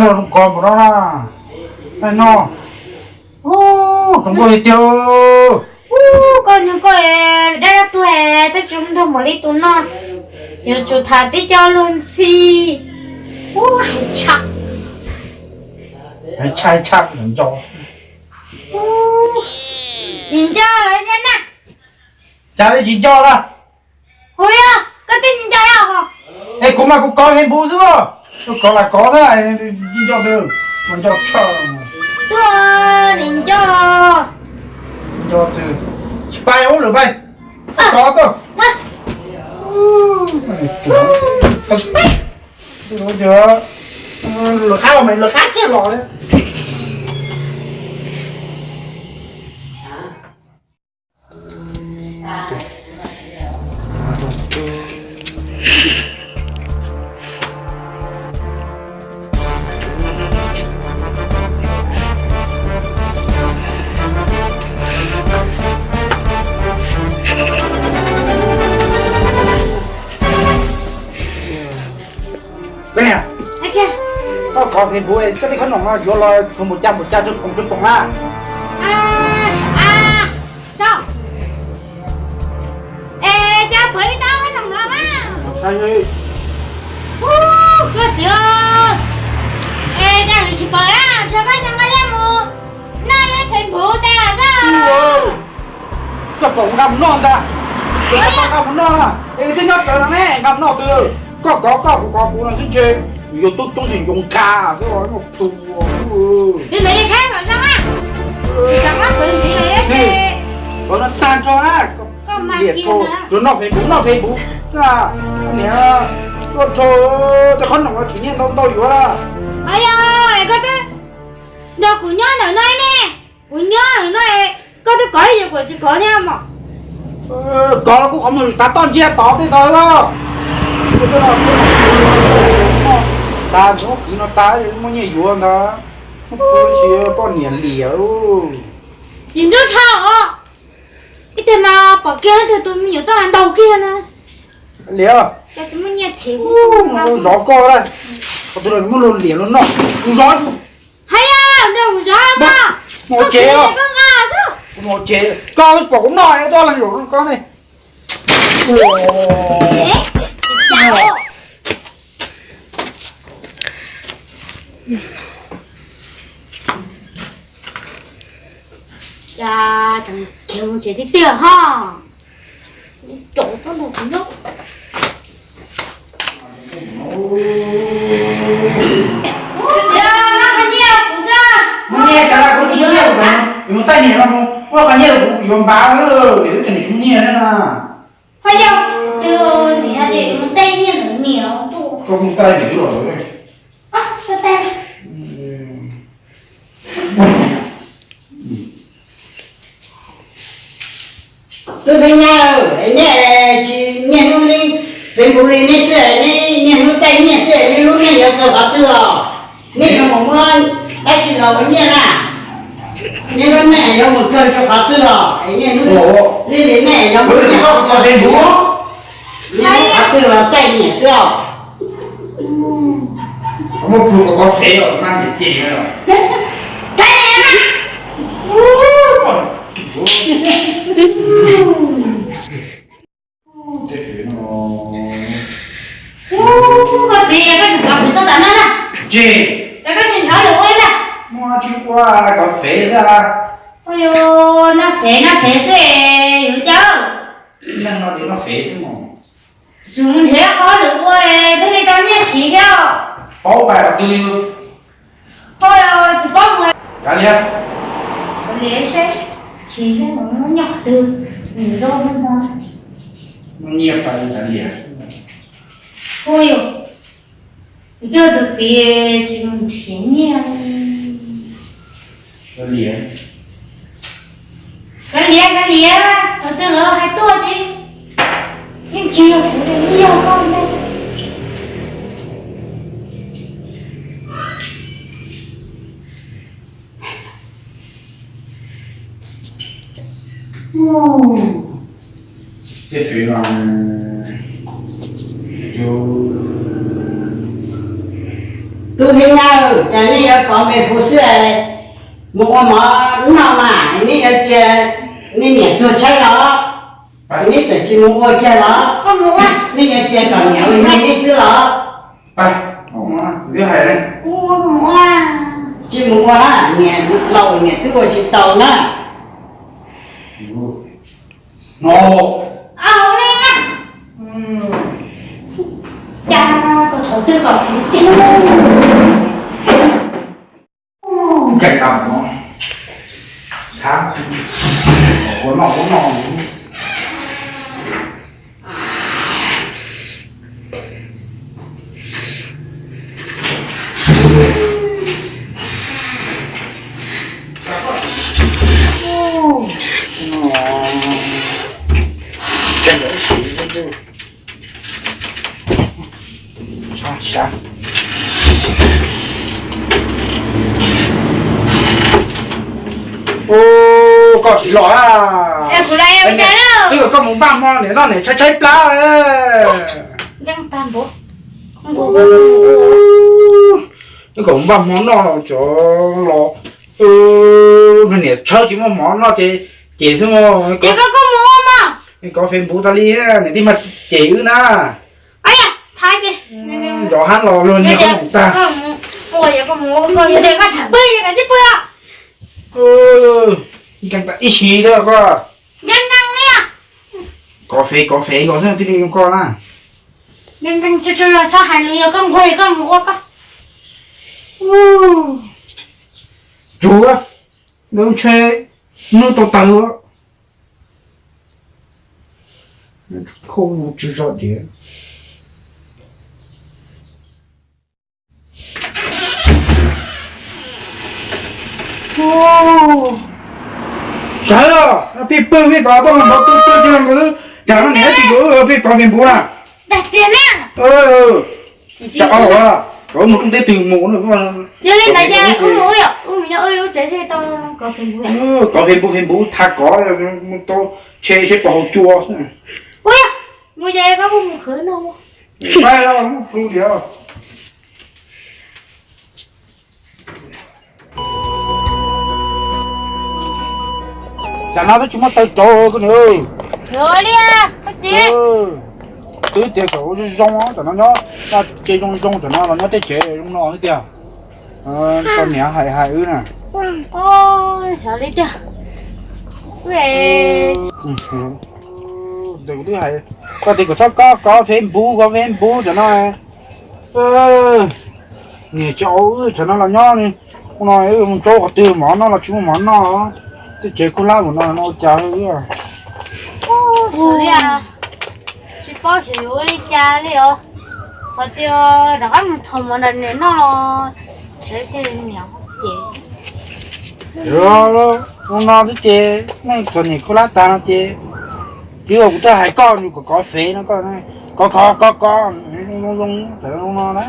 Noj zoo kawg npaum no na. Noj, zoo nkauj tiag tiag. Ub, koj nyob koj dab dab tuag, twb tsis nrog mam li tus no, yuav tsum tham tib co luag ntxhi. Ub, hais tshaj, hais tshaj nco. Tsis nco lawm ntag na. Cas twb tsis nco na? Hu yog koj twb tsis nco os. Es kuv mas kuv kov Facebook xwb os. Kov las kov xwb, tsis nco twg, mas nco tshaj. Tuaj nim nco. Nco twg? Tsis pais ub lwm pais. Kov tuaj. Lwm qab los, lwm qab kiag los li. Koj niam, koj kov Facebook, koj tej khob noom no yuav los tshuav npaum cas npaum cas, tsawg poom tsawg poom na? Es cas pom ib tag khob noom ntawd na? Ub, koj txiv, es cas tsis pom na, tshuav koj cov nqaij yaj mus noj Facebook tas xwb. Koj pom kuv nqa mus noj ntag. Koj pom nqa mus noj na, es twb nyob rawv no ne, nqa mus noj twg? Koj kov koj, kuv kov kuv no xwb ntshe. Yuav tub tub ntsis nco nqa xwb os, muaj plhu. Li ntawd yeej saib kom zoo na. Cov koj pom ntxiv los yeej, kov no tag nrho na. Liam tso, yuav noj Facebook, noj Facebook. Niam, tuaj tso, tej khob noom no tsis nyiaj ntau ntau yuav na. Qhov yog koj twb nrog kuv nyob ntawm no ne, kuv nyob ntawm no, koj twb kov ib yam kuv tsis kov thiab mog. Kov los kuj qhov mus tav toj ntsia tod tej tod los. Tas ntxuav kwv no tas muaj nyiaj yuav ntag. Muaj ib si poj niam liam. Yim ntxub dhau os. Ib teg mas pom kiag ib teg tus me nyuam toj ntaug kiag na. Liam, zov koj, qhov twg los muab luag liam luag noj, kuv zov. Hais yog nrog kuv zov koj, mus tsev, koj mus tsev, koj pom kuv noj es koj los zaum koj ne. Cas tseem khiav mus tsev tiag tiag ho. Caum tau nrog kuv nyob. Koj txiv, muab qhov nyiaj rau kuv xwb. Muab nyiaj cas kuv tsis muaj nyiaj, kuv mus taij niam no, muab qhov nyiaj rau kuv, kuv yuav npav, es twb tias niam tsis muaj nyiaj thiab na. Ho yog twb niam hais tias mus taij nyiaj ntawm niam tuaj. Koj mus taij niam twb los lawm. Tus me nyuam, nej tsis niaj hnub li, Facebook li nej xwb, nej niaj hnub taij nyiaj xwb, nej lub neej yuav txog qhov twg os? Nej yuav mus muab dab tsi los ua nyiaj na? Nej lub neej yuav mus txog rau qhov twg os? Nej, li li nej yuav mus nyiaj txog Facebook, li qhov twg los taij nyiaj xwb os. Muab plhu kom kov fev os, mas ces ces. Koj txiv, koj tseem kov fev txog tav no na. Ces koj tsis nrhiav lwm ua ntag. Muaj tsis ua, kov fev xwb. Ua yog noj fev noj fev xwb yuav cas. Neeg no ces noj fev xwb mog. Tsis mus nrhiav qhov lwm ua thiaj li tau nyiaj siv thiab. Paub pais qhov twg li? Ho tsis paub mus. Kav liam, kav liam seb, tsis seb nws muab nyob qhov twg, nws zoo hmo. Muab nyiaj pais kav liam. Hu yus, yus twb tus txiv tsis mus nrhiav nyiaj. Kav liam, kav liam, kav liam, tus twg lawv hais tuaj ces yeej tsis yog kuv li, yog koj ntag. Tej fev no, tus Me nyab, cas nej yuav kov me hu xwb, mus ua mov noj mas, nej yuav cia nej niam tuag tshaib los, nej txawm tsis mus ua kiag los? Nej yuav cia kom niam ua ib xwb los? Tsis mus ua na, niam laus niam twb ua tsis tau na. Koj tsis los a? Twb kom koj mus npaj hmo niam noj niam tshaib tshaib plab. Twb kom mus npaj hmo noj tso los, niam tshaib tsis muaj hmo noj ces ces xwb. Kov Facebook tas li, niam tij mas ces wb na. Nrov hab los luag niag qoob loo tag. Ib sim koj, kov fev kov fev kov xwb tij li koj na. Txhob hais lus, yog koj nquag koj mus ua koj. Tsuav ntawd ntshe nub tau tawg. Khau tsis zom diav. Sawv los, pheej pw pheej kov tuaj nrov tuj tuj tuj nkaus xwb, cas no niam tsis yuav wb pheej kov Facebook na. Cas o, kov mus rooj teb twg mus. Yog li ntawd ces wb mus, wb mus nyob wb lub tsev, kov Facebook, Facebook tha kov, tau tshe seb puas haus cua. Ua, mus ces koj mus khwv no. Plu diam. Cas no twb tsis muaj taw rauv koj niam. Twb tias kom ua zoo zoo, tam no nyob tsev zoo zoo, tam no los nyob tej tsev zoo no xwb tiag. Koj niam hais hais wb na. Xyov li tiag. Kuv twb hais koj tias kom txhob kov, kov Facebook, kov Facebook tam no. Niam tsis au wb tam no los nyob, ua no wb mus tsaub qhov twg mov noj los tsis muaj mov noj, tej tsev kub hlab mus no no ua cas wb. Xyov li, tsis paub xyov yuav ua li cas li os. Qhov tias rov qab mus thov mov nram niam noj los sawv tej niam ces ua no xwb ces nej txom nyem kub hlab tag no ces, twb kuv twb hais koj kom kov fev no koj, kov kov kov kov zoo zoo zoo no na.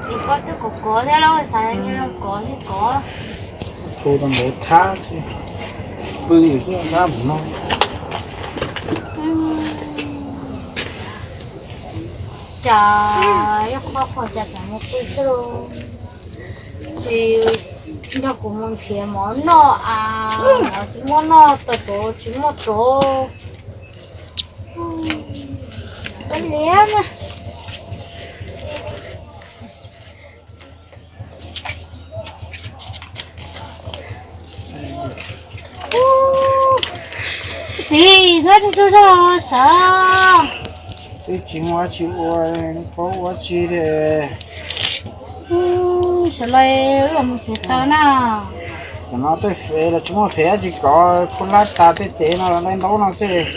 Ces koj twb kov kov thiab lauj, xav zoo kov thiab kov. Thu tau npawv thab xwb, pw xwb thab mus no. Cas ib qho qhov cas tseem mus pw xwb lauj? Tsis nrog kuv mus nrhiav mov noj as, tsis muaj noj tau rauv tsis muaj rauv. Peb liab na. Txiv, txhob tsuj tsuj zog sav. Twb tsis muaj dab tsi ua, paub ua dab tsi li. Sawv daws wb los mus txiav taws na. Tam no tej fev los tsis muaj fev dab tsi kov, kub hlab tas tej cev no los dai ntaub no xwb.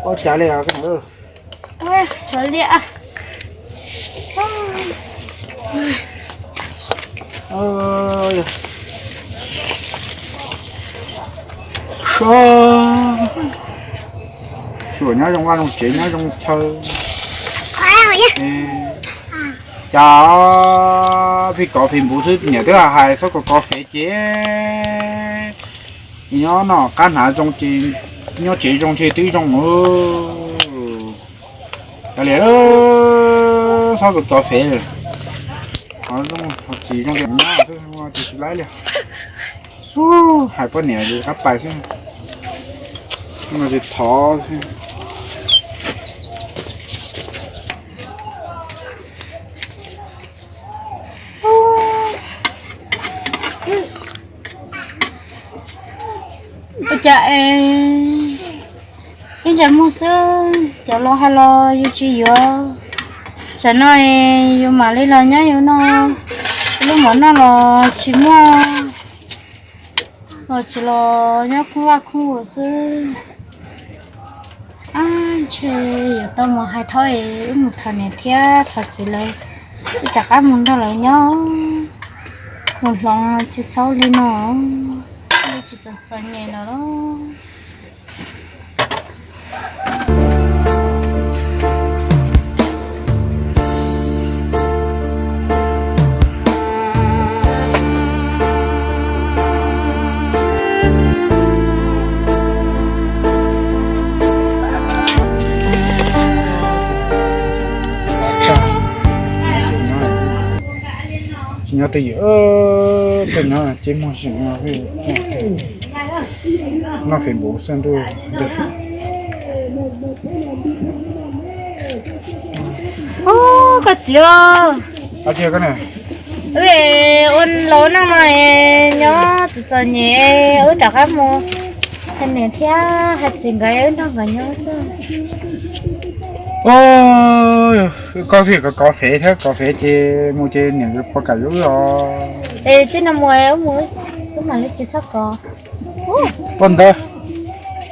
Ua cas li os. Sawv liam. Xyuam nyob zoo vaj zoo tsev nyob zoo chaw. Cas pheej kov Facebook xwb, niam twb hais txhob kov kov fev ces nyob noj qab hnav zoo ces nyob tsev zoo ntshe twb zoo. Cov liam, xob kuv tov fev lawm. Qhov zoo qhov tsis zoo li no xwb, tsis tsis laib li. Hais poj niam li qab pais xwb, no tsis thov xwb. Ua cas es ib ntsais muag xwb, cov laus hais los yus tsis yuav. Tam no es yus mam li los nyob yus no, lub mov noj los tsis muaj, los tsis los nyob khoob vaj khoob huas xwb. Ab, ntshe yuav tau mus hais Thaub es wb mus thov niam thiab thov txiv lawv, wb rov qab mus nrog lawv nyob, mus hloov tsis txhob li no, wb tsis txom txom nyem lawm los. Tsis nyob twj ywm, koj nyob ces muag sim no, noj Facebook xwb ntuj. Ub, koj txiv, wb ua laus no mas nyob txom txom nyem, wb rov qab mus hais niam thiab hais txiv nkawd, wb nrog nkawd nyob xwb. Koj vim kov kov fev thiab kov fev ces mus ces niam nkawd puas kam yuav wb os. Es txij no mus wb mus, wb mam li tsis txhob kov. Poj ntawd,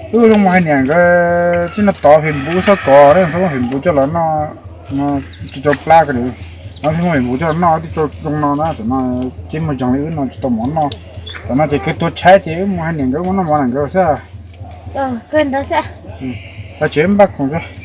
wb zoo mus hais niam nkawd txij no tov Facebook txhob kov, txhob muab Facebook coj los noj, tsis tau plab ko. Txhob muab Facebook coj los noj, tsis tau zoo no na, tam no ces muaj zoo li wb no tsis tau mov noj. Tam no ces kawg tuag tshaib ces wb mus hais niam nkawd muab noj mov niam nkawd xwb. Tsis npaj khoom xwb.